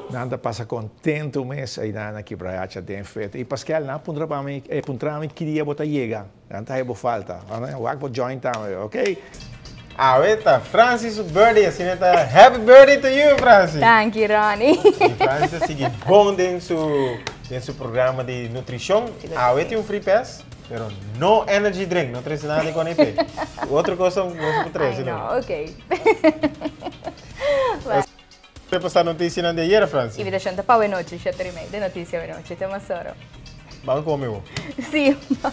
Nan ta pasa kontentu mes einan na Kibrahacha den feta. I Paskel, nan a puntra pa mi, e puntra mi ki dia bo ta yega. Nan ta haña bo falta. Wak bo join tambe, ok? Awe ta Francis su birthday, asina ta happy birthday to you, Francis! Danki, Ronnie. I Francis ta sigui bon den su den su programa di nutrishon. Awe tin un free pass, pero no energy drink, no trese nada di kone pe. Otro kos nos por trese. Ay no, ok. Te pasa noticianan di ayera, Francis? Invitacion ta pa awenochi, shete rimei, den noticia awenochi. Te mas oro. Ban come bo. Si, ban.